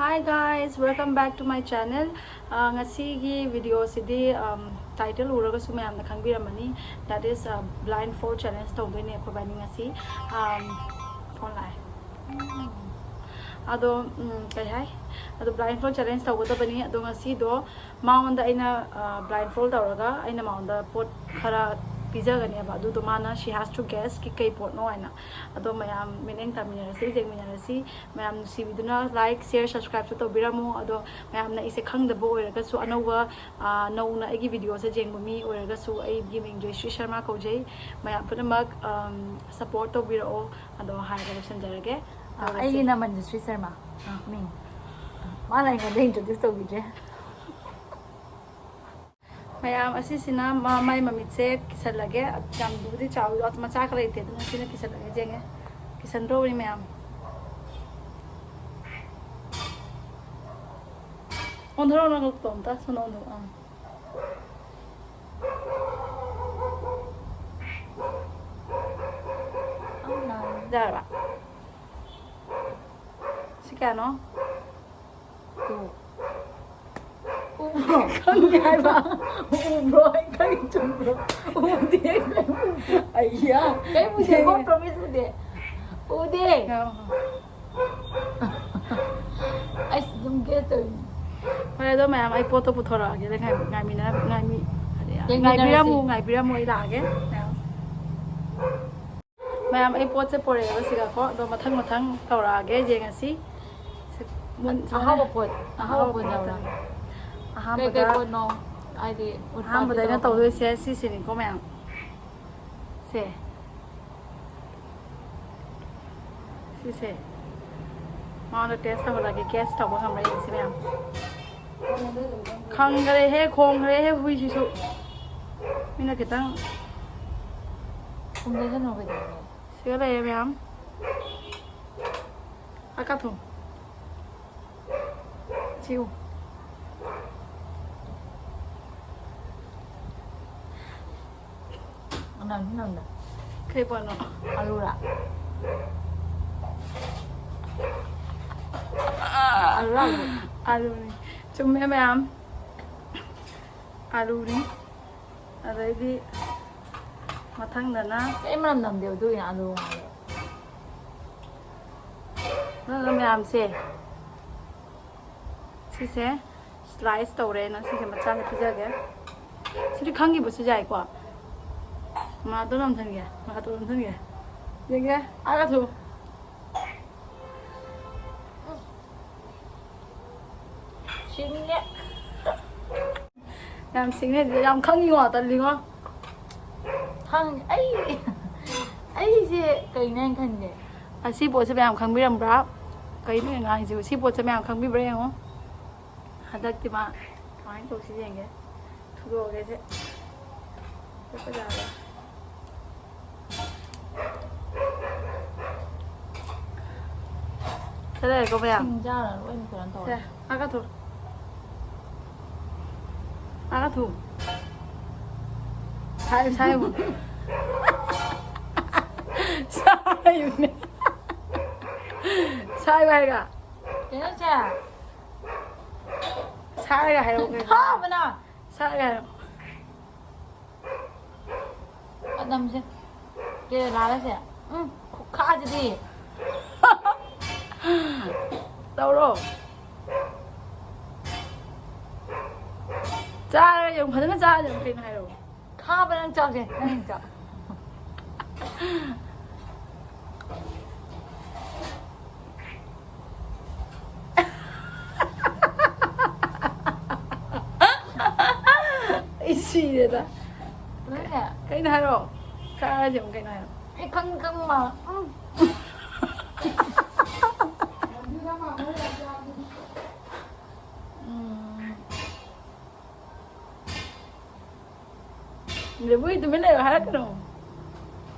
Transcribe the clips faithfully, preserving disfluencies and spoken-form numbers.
Hi guys, welcome back to my channel. ꯑ, ꯉꯁꯤꯒꯤ ꯚꯤꯗꯤꯑꯣꯁꯤꯗꯤ, ꯑꯝ, ꯇꯥꯏꯇꯜ ꯎꯔꯒꯁꯨ ꯃꯌꯥꯝꯅ ꯈꯪꯕꯤꯔꯝꯃꯅꯤ, that is, ꯑ, blind fold challenge ꯇꯧꯗꯣꯏꯅꯦ ꯑꯩꯈꯣꯏ ꯕꯥꯅꯤ ꯉꯁꯤ꯫ ꯑꯝ, ꯐꯣꯟ ꯂꯥꯛꯑꯦ꯫ ꯑꯗꯣ, ꯎꯝ, ꯀꯩ ꯍꯥꯏ? ꯑꯗꯣ blind fold challenge ꯇꯧꯒꯗꯕꯅꯤ꯫ ꯑꯗꯣ ꯉꯁꯤꯗꯣ ꯃꯉꯣꯟꯗ ꯑꯩꯅ, ꯑ, blind fold ꯇꯧꯔꯒ ꯑꯩꯅ ꯃꯉꯣꯟꯗ ꯄꯣꯠ ꯈꯔ ꯄꯤꯖꯒꯅꯦꯕ꯫ ꯑꯗꯨꯗꯣ ꯃꯥꯅ she has to guess ꯀꯤ ꯀꯩ ꯄꯣꯠꯅꯣ ꯍꯥꯏꯅ꯫ ꯑꯗꯣ ꯃꯌꯥꯝ ꯃꯤꯠꯌꯦꯡ ꯇꯥꯃꯤꯟꯅꯔꯁꯤ, ꯌꯦꯡꯃꯤꯟꯅꯔꯁꯤ꯫ ꯃꯌꯥꯝ ꯅꯨꯡꯁꯤꯕꯤꯗꯨꯅ like, share, subscribeꯁꯨ ꯇꯧꯕꯤꯔꯝꯃꯣ꯫ ꯑꯗꯣ ꯃꯌꯥꯝꯅ ꯑꯩꯁꯦ ꯈꯪꯗꯕ ꯑꯣꯏꯔꯒꯁꯨ, ꯑꯅꯧꯕ, ꯑ, ꯅꯧꯅ ꯑꯩꯒꯤ ꯚꯤꯗꯤꯑꯣꯁꯦ ꯌꯦꯡꯕ ꯃꯤ ꯑꯣꯏꯔꯒꯁꯨ, ꯑꯩꯒꯤ ꯃꯤꯡ ꯖꯣꯏꯁ꯭ꯔꯤ ꯁꯔꯃꯥ ꯀꯧꯖꯩ꯫ ꯃꯌꯥꯝ ꯄꯨꯝꯅꯃꯛ, ꯑꯝ, support ꯇꯧꯕꯤꯔꯛꯑꯣ꯫ ꯑꯗꯣ ꯍꯥꯏꯔꯒ ꯂꯣꯏꯁꯤꯟꯖꯔꯒꯦ꯫ ꯑ, ꯇꯧꯔꯁꯤ꯫ ꯑꯩꯒꯤꯅ ꯃꯟꯖꯨꯁ꯭ꯔꯤ ꯁꯔꯃꯥ꯫ ꯑ꯫ ꯃꯤꯡ꯫ ꯃꯥꯅ ꯑꯩꯉꯣꯟꯗ introduce ꯇꯧꯕꯤꯗ꯭ꯔꯦ꯫ ꯃꯌꯥꯝ, ꯑꯁꯤꯁꯤꯅ ꯃꯥ-, ꯃꯥꯏ ꯃꯃꯤꯠꯁꯦ ꯀꯤꯁꯜꯂꯒꯦ꯫ ꯌꯥꯝ ꯂꯨꯕꯗꯤ ꯆꯥꯎ-, ꯃꯆꯥ ꯈꯔ ꯂꯩꯇꯦ, ꯑꯗꯨꯅ ꯁꯤꯅ ꯀꯤꯁꯜꯂꯒꯦ꯫ ꯌꯦꯡꯉꯦ, ꯀꯤꯁꯟꯗ꯭ꯔꯣꯕꯅꯤ ꯃꯌꯥꯝ꯫ ꯑꯣꯟꯊꯣꯔꯛꯑꯣ, ꯅꯪ ꯂꯣꯛꯇꯣ ꯑꯝꯇ ꯁꯣꯝꯗ ꯑꯣꯟꯊꯣꯔꯛꯑꯣ꯫ ꯑꯥ꯫ ꯌꯥꯔꯕ? ꯁꯤ ꯀꯌꯥꯅꯣ? ꯇꯨ꯫ ꯎꯕ꯭ꯔꯣ? ꯈꯪꯗꯦ ꯍꯥꯏꯕ꯫ ꯎꯕ꯭ꯔꯣ? ꯑꯩ ꯈꯪꯉꯤ ꯆꯨꯝꯕ꯭ꯔꯣ? ꯎꯗꯦ꯫ ꯑꯩꯌꯥ꯫ ꯀꯩꯝ ꯎꯗꯦ꯫ ꯊꯦꯡꯉꯦ꯫ Promise ꯎꯗꯦ꯫ ꯎꯗꯦ꯫ ꯑꯣ꯫ ꯑꯩꯁ ꯑꯗꯨꯝ guess ꯇꯧꯔꯤꯅꯤ꯫ ꯍꯣꯏ, ꯑꯗꯣ ꯃꯌꯥꯝ, ꯑꯩ ꯄꯣꯠꯇꯣ ꯄꯨꯊꯣꯔꯛꯑꯒꯦ꯫ ꯉꯥꯏ-, ꯉꯥꯏꯃꯤꯟꯅ-, ꯉꯥꯏꯃꯤ-, ꯌꯦꯡꯃꯤꯟꯅꯔꯁꯤ꯫ ꯉꯥꯏꯕꯤꯔꯝꯃꯨ, ꯉꯥꯏꯕꯤꯔꯝꯃꯨ, ꯑꯩ ꯂꯥꯛꯑꯒꯦ꯫ ꯃꯌꯥꯝ꯫ ꯃꯌꯥꯝ, ꯑꯩ ꯄꯣꯠꯁꯦ ꯄꯣꯔꯛꯑꯦꯕ ꯁꯤꯒꯀꯣ, ꯑꯗꯣ ꯃꯊꯪ ꯃꯊꯪ ꯇꯧꯔꯛꯑꯒꯦ, ꯌꯦꯡꯉꯁꯤ꯫ ꯁꯤ ꯃꯨꯟ-, ꯑꯍꯥꯎꯕ ꯄꯣꯠ, ꯑꯍꯥꯎꯕ ꯑꯍꯥꯎꯕ ꯄꯣꯠ ꯄꯣꯠ ꯌꯥꯎꯔꯦ꯫ ꯇꯧꯔꯦ꯫ ꯀꯩ ꯀꯩ ꯑꯍꯥꯟꯕꯗ, ꯄꯣꯠꯅꯣ? ꯍꯥꯏꯗꯤ ꯎꯠꯄ ꯑꯍꯥꯟꯕꯗ ꯑꯩꯅ ꯇꯧꯔꯛꯄ꯫ ꯇꯧꯗꯣꯏꯁꯦ ꯁꯤꯁꯤꯅꯤꯀꯣ ꯃꯌꯥꯝ꯫ ꯁꯦ꯫ ꯁꯤꯁꯦ꯫ ꯃꯉꯣꯟꯗ taste ꯇꯧꯍꯜꯂꯒꯦ, guess ꯇꯧꯕ ꯉꯝꯕ꯭ꯔꯥ ꯌꯦꯡꯁꯤ ꯃꯌꯥꯝ꯫ ꯈꯪꯈ꯭ꯔꯦꯍꯦ, ꯈꯣꯡꯈ꯭ꯔꯦꯍꯦ ꯍꯨꯏꯁꯤꯁꯨ꯫ ꯃꯤꯅ ꯈꯤꯇꯪ ꯈꯨꯝꯖꯁꯅꯨ ꯀꯩꯗꯧꯔꯒꯦ? ꯁꯤꯒ ꯂꯩꯔꯦ ꯃꯌꯥꯝ꯫ ꯑꯀꯥꯊꯨꯝ꯫ ꯁꯤꯎ꯫ ꯅꯝꯁꯨ ꯅꯝꯗ꯫ ꯀꯩ ꯄꯣꯠꯅꯣ? ꯑꯂꯨꯔꯥ? ꯑꯥꯂꯨꯅꯤ꯫ ꯆꯨꯝꯃꯦ ꯃꯌꯥꯝ꯫ ꯑꯥꯂꯨꯅꯤ꯫ ꯑꯗꯩꯗꯤ ꯃꯊꯪꯗꯅ ꯀꯩ ꯃꯅꯝ ꯅꯝꯗꯦꯕ ꯑꯗꯨꯒꯤꯅꯦ ꯑꯥꯂꯨ ꯉꯥꯜꯂꯦ꯫ ꯑꯗꯨꯒ ꯃꯌꯥꯝꯁꯦ ꯁꯤꯁꯦ slice ꯇꯧꯔꯦ꯫ ꯅꯪ ꯁꯤꯁꯦ ꯃꯆꯥꯁꯦ ꯄꯤꯖꯒꯦ꯫ ꯁꯤꯗꯤ ꯈꯪꯈꯤꯕꯁꯨ ꯌꯥꯏꯀꯣ꯫ ꯃꯥꯗꯣ ꯅꯝꯁꯤꯟꯒꯦ, ꯃꯥꯗꯣ ꯅꯝꯁꯤꯟꯒꯦ꯫ ꯌꯦꯡꯒꯦ꯫ ꯑꯥꯒ ꯊꯨ꯫ ꯁꯤꯡꯉꯦ꯫ ꯌꯥꯝ ꯁꯤꯡꯉꯦ꯫ ꯌꯥꯝ ꯈꯪꯉꯤꯉꯣ꯫ ꯇꯜꯂꯤꯉꯣ꯫ ꯈꯪ-, ꯑꯩ, ꯑꯩꯁꯦ ꯀꯩꯅꯦ ꯍꯥꯏꯅ ꯈꯟꯒꯦ? ꯑꯁꯤ ꯄꯣꯠꯁꯦ ꯃꯌꯥꯝ ꯈꯪꯕꯤꯔꯝꯕ꯭ꯔꯥ? ꯀꯩꯅꯣ ꯑꯩꯅ ꯉꯥꯡꯉꯤꯁꯤꯕꯨ? ꯁꯤ ꯄꯣꯠꯁꯦ ꯃꯌꯥꯝ ꯈꯪꯕꯤꯕ꯭ꯔꯥ ꯌꯦꯡꯉꯣ꯫ ꯍꯟꯗꯛꯇꯤ ꯃꯥ ꯀꯃꯥꯏꯅ ꯇꯧꯁꯤ ꯌꯦꯡꯒꯦ꯫ ꯊꯨꯗꯣꯛꯑꯒꯦꯁꯦ꯫ ꯆꯠꯄ ꯌꯥꯔꯦ꯫ ꯆꯠꯂꯒꯦꯀꯣ ꯃꯌꯥꯝ꯫ ꯁꯤꯡ ꯆꯥꯔ ꯂꯣꯏꯅ ꯀꯩꯅꯣ ꯇꯧꯔꯦ꯫ ꯁꯦ, ꯑꯥꯒ ꯊꯨ꯫ ꯑꯥꯒ ꯊꯨ꯫ ꯁꯥꯏ, ꯁꯥꯏ꯫ ꯁꯥꯏꯕꯅꯦ꯫ ꯁꯥꯏꯕ ꯍꯥꯏꯔꯒ꯫ ꯀꯩꯅꯣ ꯆꯦ? ꯁꯥꯏꯔꯒ ꯍꯥꯏꯔꯛꯑꯣ ꯀꯩꯅꯣ꯫ ꯊꯥꯕꯅ꯫ ꯁꯥꯏꯔꯒ ꯍꯥꯏꯔꯛꯑꯣ꯫ ꯃꯅꯝꯁꯦ꯫ ꯀꯦꯔꯦꯂꯥꯒꯁꯦ꯫ ꯎꯝ, ꯈꯨꯈꯥꯁꯤꯗꯤ꯫ ꯇꯧꯔꯣ꯫ ꯆꯥꯔꯒ ꯌꯦꯡꯉꯨ, ꯐꯖꯅ ꯆꯥꯔꯒ ꯌꯦꯡꯉꯨ, ꯀꯩꯅꯣ ꯍꯥꯏꯔꯛꯑꯣ꯫ ꯈꯥꯕ ꯅꯪ ꯆꯥꯎꯁꯦ, ꯅꯪ ꯆꯥꯎ꯫ ꯑꯩ ꯁꯤꯔꯦꯗ꯫ ꯅꯪꯅꯦ? ꯀꯩꯅꯣ ꯍꯥꯏꯔꯣ? ꯆꯥꯔꯁꯦ ꯑꯃꯨꯛ ꯀꯩꯅꯣ ꯍꯥꯏꯔꯣ? ꯑꯩ ꯈꯪ ꯈꯪ ꯃꯥ-, ꯎꯝ꯫ ꯎꯝ꯫ ꯅꯦꯕꯨ, ꯇꯨꯃꯤꯟ ꯂꯩꯌꯣ ꯍꯥꯏꯔꯛꯀꯅꯣ꯫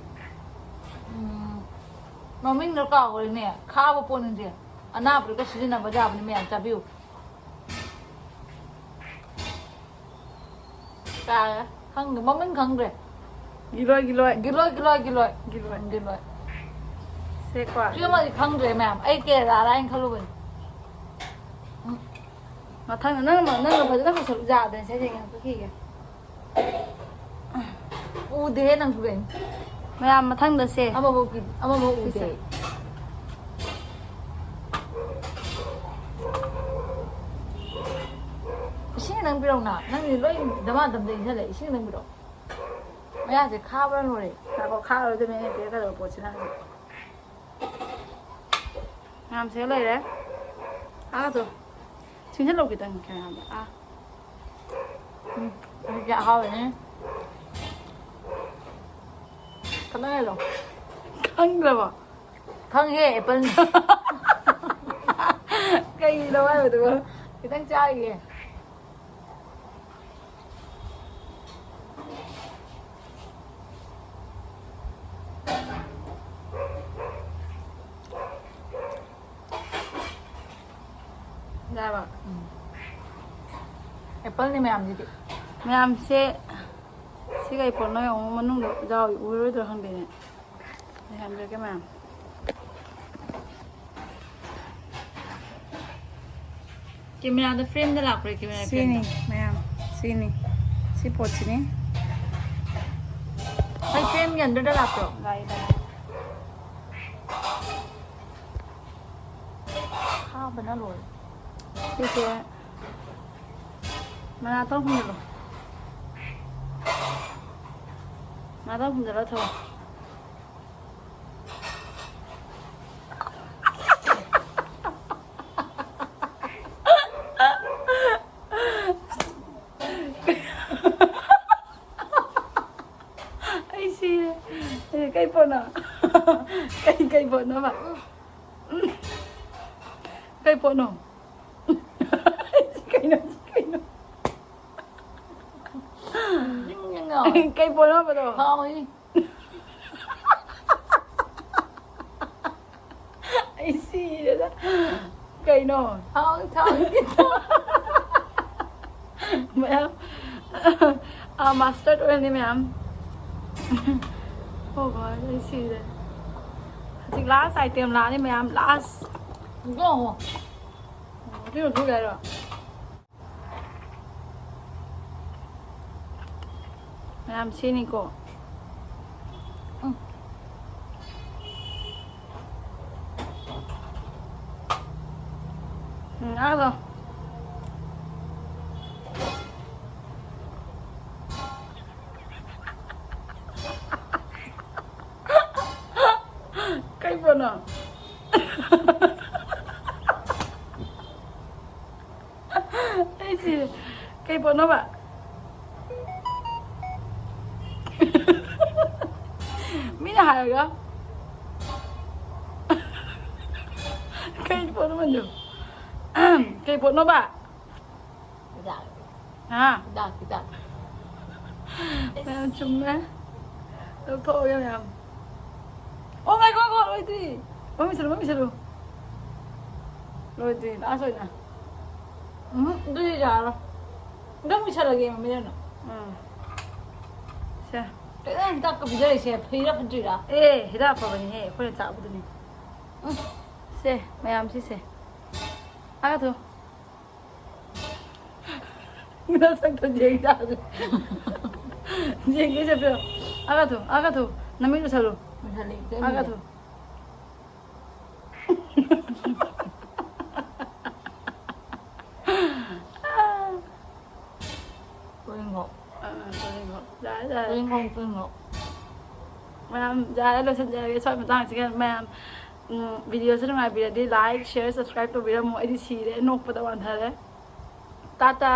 ꯎꯝ, ꯃꯃꯤꯡꯗꯣ ꯀꯥꯎꯈ꯭ꯔꯦꯅꯦ꯫ ꯈꯥꯕ ꯄꯣꯠꯅꯤꯁꯦ꯫ ꯑꯅꯥꯕꯗꯒ ꯁꯤꯖꯤꯟꯅꯕ ꯌꯥꯕꯅꯤ, ꯃꯌꯥꯝ ꯆꯥꯕꯤꯌꯨ꯫ ꯀꯥꯎꯔꯦ꯫ ꯈꯪꯗꯦ, ꯃꯃꯤꯡ ꯈꯪꯗ꯭ꯔꯦ꯫ ꯒꯤꯂꯣꯏ, ꯒꯤꯂꯣꯏ꯫ ꯒꯤꯂꯣꯏ, ꯒꯤꯂꯣꯏ, ꯒꯤꯂꯣꯏ꯫ ꯒꯤꯂꯣꯏ꯫ ꯎꯝ, ꯒꯤꯂꯣꯏ꯫ ꯁꯦꯀꯣ꯫ ꯁꯤ ꯑꯃꯗꯤ ꯈꯪꯗ꯭ꯔꯦ, ꯃꯌꯥꯝ꯫ ꯑꯩ ꯀꯦꯔꯂꯥꯔꯥ ꯍꯥꯏꯅ ꯈꯜꯂꯨꯕꯅꯤ꯫ ꯃꯊꯪꯗ ꯅꯪꯅ ꯅꯪꯅ ꯐꯖꯅ ꯄꯨꯁꯜꯂꯨ꯫ ꯌꯥꯗ꯭ꯔꯦ, ꯁꯦ ꯌꯦꯡꯉꯦ, ꯄꯨꯈꯤꯒꯦ꯫ ꯎꯗꯦꯍꯦ ꯅꯪꯁꯨ ꯀꯩꯅꯣ꯫ ꯃꯌꯥꯝ, ꯃꯊꯪꯗ ꯁꯦ꯫ ꯑꯃꯐꯥꯎ ꯀꯤ-, ꯑꯃꯐꯥꯎ ꯎꯗꯦ꯫ ꯁꯤꯁꯦ꯫ ꯏꯁꯤꯡ ꯈꯤꯇꯪ ꯄꯤꯔꯛꯎꯅ꯫ ꯅꯪꯗꯤ ꯂꯣꯏ ꯗꯃꯥ ꯗꯝꯗ ꯏꯟꯁꯜꯂꯦ꯫ ꯏꯁꯤꯡ ꯈꯤꯇꯪ ꯄꯤꯔꯛꯑꯣ꯫ ꯃꯌꯥꯁꯦ ꯈꯥꯕꯅ ꯂꯣꯏꯔꯦ꯫ ꯉꯥꯏꯈꯣ, ꯈꯥꯔꯣꯏꯗꯕꯅꯦ ꯑꯩꯅ ꯄꯤꯔꯛꯀꯗꯕ ꯄꯣꯠꯁꯤꯅ ꯍꯧꯖꯤꯛ꯫ ꯃꯌꯥꯝꯁꯦ ꯂꯩꯔꯦ꯫ ꯑꯥꯗꯣ꯫ ꯁꯤꯡꯖꯤꯜꯂꯣ ꯈꯤꯇꯪ, ꯀꯩꯅꯣꯗ꯫ ꯑꯥ꯫ ꯎꯝ, ꯍꯧꯖꯤꯛꯇꯤ ꯑꯍꯥꯎꯕꯅꯦ꯫ ꯀꯗꯥꯏꯗꯅꯣ? ꯈꯪꯗ꯭ꯔꯕꯣ? ꯈꯪꯉꯦ, ꯑꯦꯄꯜ꯫ ꯀꯩꯅꯣ ꯍꯥꯏꯕꯗꯨꯕꯣ? ꯈꯤꯇꯪ ꯆꯥꯈꯤꯒꯦ꯫ ꯌꯥꯔꯕ? ꯎꯝ꯫ ꯑꯦꯄꯜꯅꯤ ꯃꯌꯥꯝꯁꯤꯗꯤ꯫ ꯃꯌꯥꯝꯁꯦ ꯁꯤ ꯀꯩ ꯄꯣꯠꯅꯣ ꯌꯦꯡꯉꯣ, ꯃꯅꯨꯡꯗ ꯌꯥꯎꯔꯤ, ꯎꯔꯣꯏꯗ꯭ꯔꯥ ꯈꯪꯗꯦꯅꯦ꯫ ꯂꯩꯍꯟꯕꯤꯔꯒꯦ ꯃꯌꯥꯝ꯫ ꯀꯦꯃꯦꯔꯥꯗ ꯐ꯭ꯔꯦꯝꯗ ꯂꯥꯛꯄ꯭ꯔꯥ? ꯀꯦꯃꯦꯔꯥ ꯁꯤꯅꯤ ꯐ꯭ꯔꯦꯝꯗ? ꯃꯌꯥꯝ, ꯁꯤꯅꯤ꯫ ꯁꯤ ꯄꯣꯠꯁꯤꯅꯤ꯫ ꯑꯩ ꯐ꯭ꯔꯦꯝꯒꯤ ꯑꯟꯗꯔꯗ ꯂꯥꯛꯄ꯭ꯔꯣ? ꯂꯥꯛꯑꯦ, ꯂꯥꯛꯑꯦ꯫ ꯈꯥꯕꯅ ꯂꯣꯏꯔꯦ꯫ ꯁꯤꯁꯦ ꯃꯅꯥ ꯇꯧ ꯍꯨꯝꯖꯤꯜꯂꯣ꯫ ꯃꯅꯥ ꯇꯧ ꯍꯨꯝꯖꯤꯜꯂꯣ ꯊꯝꯃꯣ꯫ ꯑꯩ ꯁꯤꯔꯦ꯫ ꯑꯦ, ꯀꯩ ꯄꯣꯠꯅꯣ? ꯀꯩ, ꯀꯩ ꯄꯣꯠꯅꯣꯕ? ꯎꯝ꯫ ꯀꯩ ꯄꯣꯠꯅꯣ? ꯀꯩꯅꯣ, ꯀꯩꯅꯣ? ꯅꯤꯡ ꯅꯤꯡ ꯂꯥꯎꯋꯦ꯫ ꯀꯩ ꯄꯣꯠꯅꯣꯕꯗꯣ? ꯍꯥꯎꯋꯤ꯫ ꯑꯩ ꯁꯤꯔꯦꯗ꯫ ꯀꯩꯅꯣ? ꯊꯥꯎ, ꯊꯥꯎ꯫ ꯃꯌꯥꯝ, ꯑꯥ, mustard oilꯅꯤ ꯃꯌꯥꯝ꯫ Oh God, ꯑꯩ ꯁꯤꯔꯦ꯫ ꯍꯧꯖꯤꯛ last item ꯂꯥꯛꯑꯅꯤ ꯃꯌꯥꯝ, last꯫ ꯏꯕꯨꯡꯉꯣ꯫ ꯑꯣ, ꯑꯗꯨ ꯂꯧꯊꯣꯛ ꯌꯥꯏꯔꯣ? ꯌꯥꯝ ꯁꯤꯅꯤꯀꯣ꯫ ꯎꯝ꯫ ꯎꯝ, ꯑꯥꯗꯣ꯫ ꯀꯩ ꯄꯣꯠꯅꯣ? ꯑꯩꯁꯦ ꯀꯩ ꯄꯣꯠꯅꯣꯕ? ꯃꯤꯅ ꯍꯥꯏꯔꯒ ꯀꯩ ꯄꯣꯠꯅꯣ ꯃꯟꯖꯨ? ꯀꯩ ꯄꯣꯠꯅꯣꯕ? ꯍꯤꯗꯥꯛ꯫ ꯍꯥ? ꯍꯤꯗꯥꯛ, ꯍꯤꯗꯥꯛ꯫ ꯃꯌꯥꯝ ꯆꯨꯝꯃꯦ꯫ ꯂꯧꯊꯣꯛꯑꯒꯦ ꯃꯌꯥꯝ꯫ ꯑꯣ ꯉꯥꯏꯈꯣ, ꯉꯥꯏꯈꯣ, ꯂꯣꯏꯗ꯭ꯔꯤ꯫ ꯃꯃꯤꯠ ꯁꯤꯜꯂꯨ, ꯃꯃꯤꯠ ꯁꯤꯜꯂꯨ꯫ ꯂꯣꯏꯗ꯭ꯔꯤ, ꯂꯥꯁ ꯑꯣꯏꯅ꯫ ꯎꯝ, ꯑꯗꯨꯗꯤ ꯌꯥꯔꯣꯏ꯫ ꯑꯗꯨꯝ ꯏꯁꯜꯂꯒꯦ, ꯃꯃꯤꯠ ꯑꯣꯏꯅ꯫ ꯎꯝ꯫ ꯁꯦ꯫ ꯀꯩꯅꯣ ꯍꯤꯗꯥꯛꯀ ꯄꯤꯖꯔꯤꯁꯦ? ꯐꯩꯔꯥ ꯐꯠꯇ꯭ꯔꯤꯔꯥ? ꯑꯦ, ꯍꯤꯗꯥꯛ ꯑꯐꯕꯅꯤꯍꯦ, ꯑꯩꯈꯣꯏꯅ ꯆꯥꯕꯗꯨꯅꯤ꯫ ꯎꯝ꯫ ꯁꯦ, ꯃꯌꯥꯝ ꯁꯤꯁꯦ꯫ ꯑꯥꯒ ꯊꯣ꯫ ꯅꯁꯛꯇꯣ ꯌꯦꯡ ꯌꯥꯗ꯭ꯔꯦ꯫ ꯌꯦꯡꯒꯦ ꯆꯠꯄꯤꯔꯣ꯫ ꯑꯥꯒ ꯊꯣ, ꯑꯥꯒ ꯊꯣ꯫ ꯅꯃꯤꯠ ꯎꯁꯜꯂꯨ꯫ ꯎꯁꯜꯂꯤ, ꯎꯁꯜꯂꯤ꯫ ꯑꯥꯒ ꯊꯣ꯫ ꯇꯣꯏꯅꯀꯣ꯫ ꯑꯥ, ꯇꯣꯏꯅꯀꯣ꯫ ꯌꯥꯔꯦ, ꯌꯥꯔꯦ꯫ ꯇꯣꯏꯅꯀꯣ, ꯇꯣꯏꯅꯀꯣ꯫ ꯃꯌꯥꯝ, ꯌꯥꯔꯦ, ꯂꯣꯏꯁꯤꯟꯖꯔꯒꯦ ꯁ꯭ꯋꯥꯏ ꯃꯇꯥꯡꯁꯤꯒ꯫ ꯃꯌꯥꯝ, ꯎꯝ, video ꯁꯦ ꯅꯨꯡꯉꯥꯏꯕꯤꯔꯗꯤ like, share, subscribe ꯇꯧꯕꯤꯔꯝꯃꯣ꯫ ꯑꯩꯗꯤ ꯁꯤꯔꯦ, ꯅꯣꯛꯄꯗ ꯋꯥꯟꯊꯔꯦ꯫ ꯇꯥꯇꯥ꯫